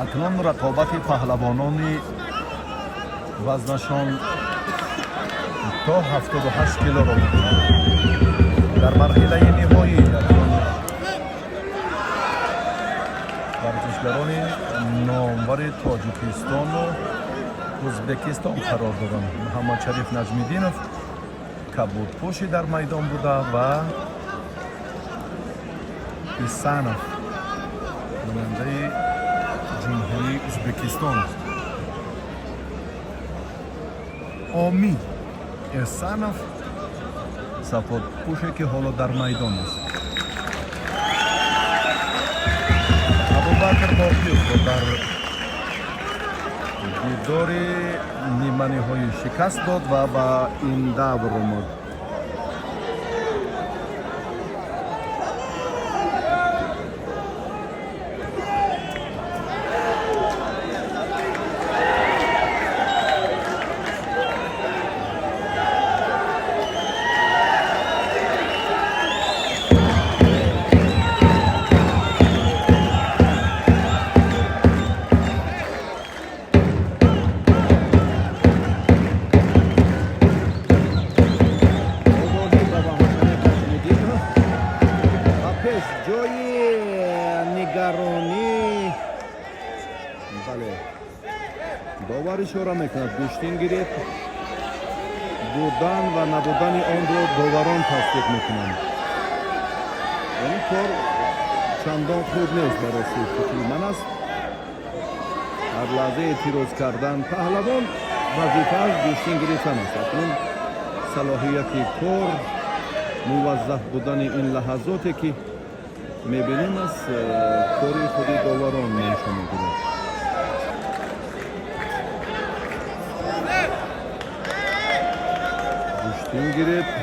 Акнун рақобати паҳлавонони вазнашон то 78 килоро мекунанд дар марҳилаи ниҳоӣ. Акнун варзишгарони номвари Тоҷикистону Ӯзбекистон қарор доранд. Муҳаммадшариф Наҷмиддинов кабудпӯши дар майдон буда ва Исанов, намояндаи Ҷумҳурии Ӯзбекистон, Омид Эсанов, сафодпӯше, ки ҳоло дар майдон аст. Абубакр Боқиевро дар дидори ниманиҳоӣ шикаст дод ва ба ин давр омад. Огоҳӣ ба Муҳаммадшариф Наҷмиддинов ва пеш ҷои нигаронӣ. Бале, довар ишора мекунад, гӯштин гирифт. Будан ва набудани онро доварон тасдиқ мекунанд. Ин кор чандон хуб нест, ба рости, фикри ман аст. Ҳар лаҳза эътироз кардан. Паҳлавон вазифааш гӯштин гирифтан аст. Акнун салоҳияти кор, муваззаф будани ин лаҳазоте, ки мебинем, аз кори худи доварон манша мегирад. Гӯштин гирифт.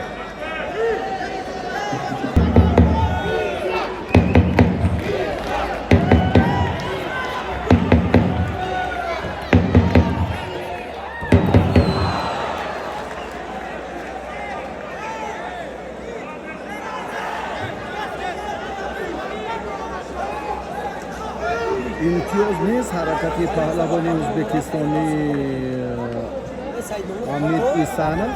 Имтиёз нест. Ҳаракати паҳлавони ӯзбекистонӣ Омид Исанов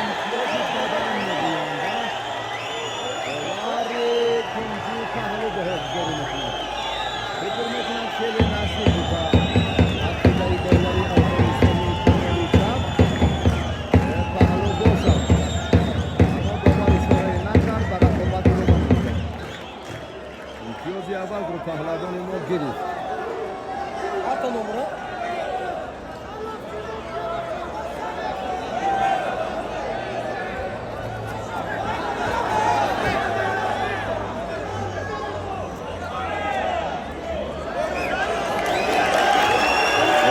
имтиёзи додан мегӯянд. Довари кунҷи паҳлӯ баҳогузорӣ мекунад. Фикр мекунам, хеле наздик буд ба ақидаи довари Афғонистони канори чап паҳлӯ бошад, аммо довар ишорае накард, ба рақобат идома медоданд. Имтиёзи аввалро паҳлавони мо гирифт. Ата номра.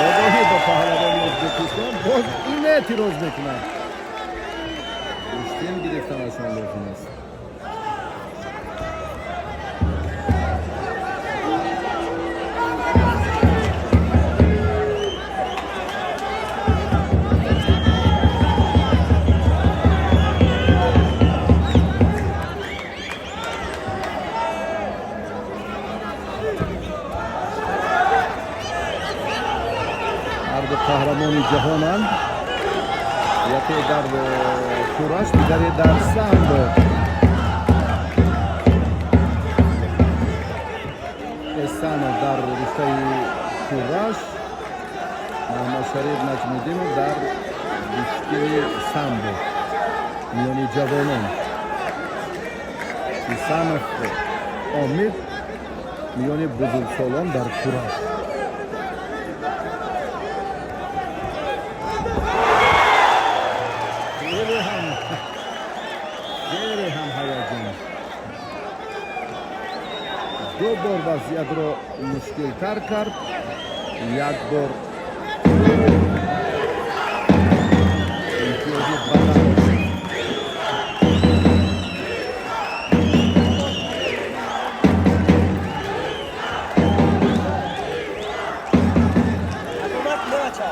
Огоҳӣ ба паҳлавони Ӯзбекистон. Боз ин эътироз мекунад. Гӯштин гирифтанашон лозим аст. Ҳарду қаҳрамони ҷаҳонанд, яке дар кураш, дигаре дар самбо. Эсанов дар риштаи кураш, Муҳаммадшариф Наҷмиддинов дар гӯштини самбо миёни ҷавонон. Исанов Омид миёни бузургсолон дар кураш. Хеле ҳам ҳаяҷон. Ду бор вазъиятро мушкилтар кард, як бор имтиёзи баланд. Абубакр бача.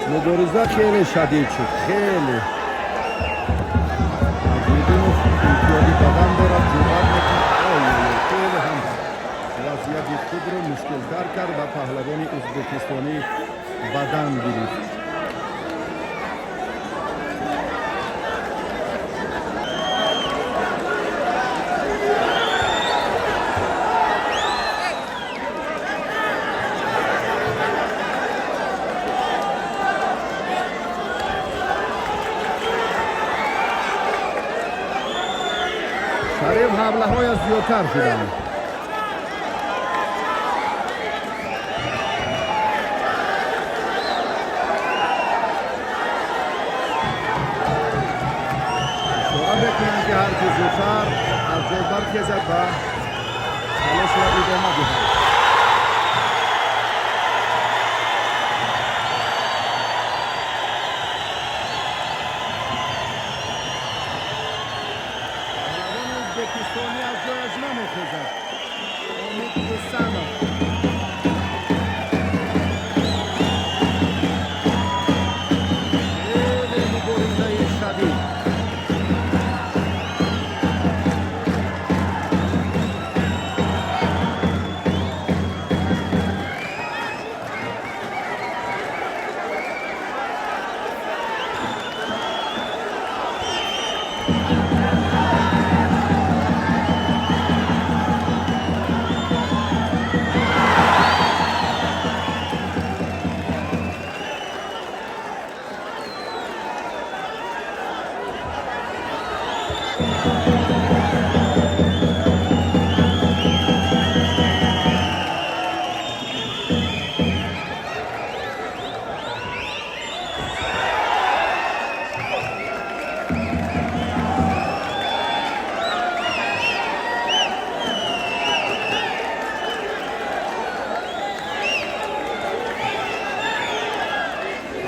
Мубориза хеле шадид шуд, хеле. Наҷмиддинов имтиёзи бадан дорад, ҷуръат мекунад. Ой, хеле ҳам вазъияти худро мушкилтар кард ва паҳлавони узбекистонӣ бадан гирифт. Шариф ҳамлаҳояш зиёдтар шуданд. Ишора мекунанд, ки ҳарчи зудтар аз ҷой бархезад ва талошро идома диҳад. Паҳлавони узбекистонӣ аз ҷояш намехезад. Умид Исанов. Хеле муборизаи шадид.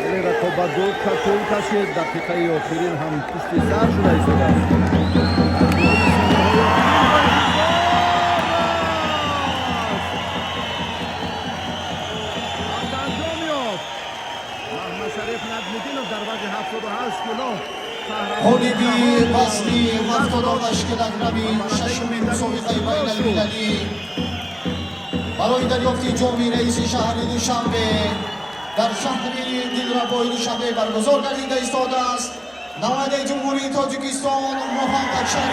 Хеле рақобат зуд тул кашид, дақиқаи охирин ҳам пушти сар шуда истодааст. Дар миёни сонияҳои охирин бо анҷом ёфт. Маҳмадшариф Наҷмиддинов дар вазни 78 кило. Ғолиби вазни 78 килограмми шашуми мусобиқаи байналмилалӣ барои дарёфти ҷоми раиси шаҳри Душанбе дар шаҳри дилрабои Душанбе баргузор гардида истодааст, намояндаи Ҷумҳурии Тоҷикистон Муҳаммад Шариф.